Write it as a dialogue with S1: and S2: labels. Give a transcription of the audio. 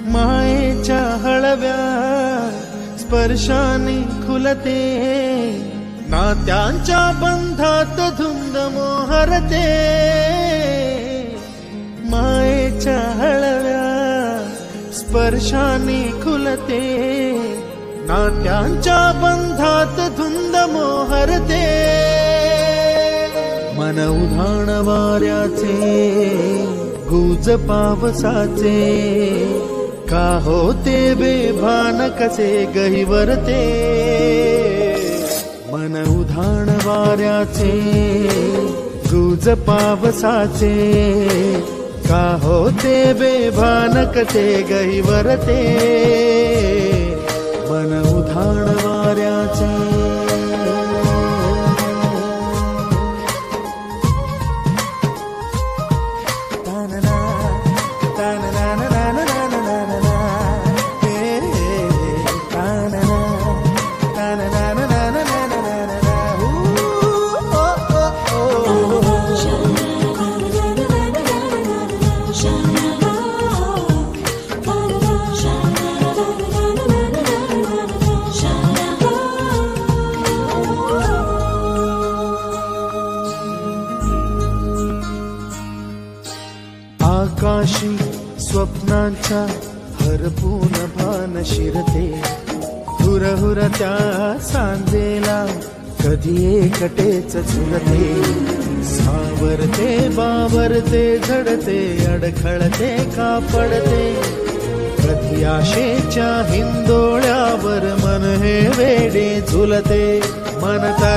S1: मायेच्या हळव्या स्पर्शाने खुलते, नात्यांच्या बंधात धुंद मोहरते। मायेच्या हळव्या स्पर्शाने खुलते, नात्यांच्या बंधात धुंद मोहरते। मन उधाण वाऱ्याचे गुज पावसाचे, का होते बेभान कसे गहिवरते। मन उधाण वाऱ्याचे गुज पावसाचे, का होते बेभान कसे गहिवरते। मन उधाण वाऱ्याचे। आकाशी स्वप्नांच्या हरपून भान शिरते, हुरहुर त्या सांजेला कधी एकटेच झुलते। सावरते बावरते झडते अडखळते कापडते, कधी आशेच्या हिंदोळ्यावर मन हे वेडे झुलते। मन तर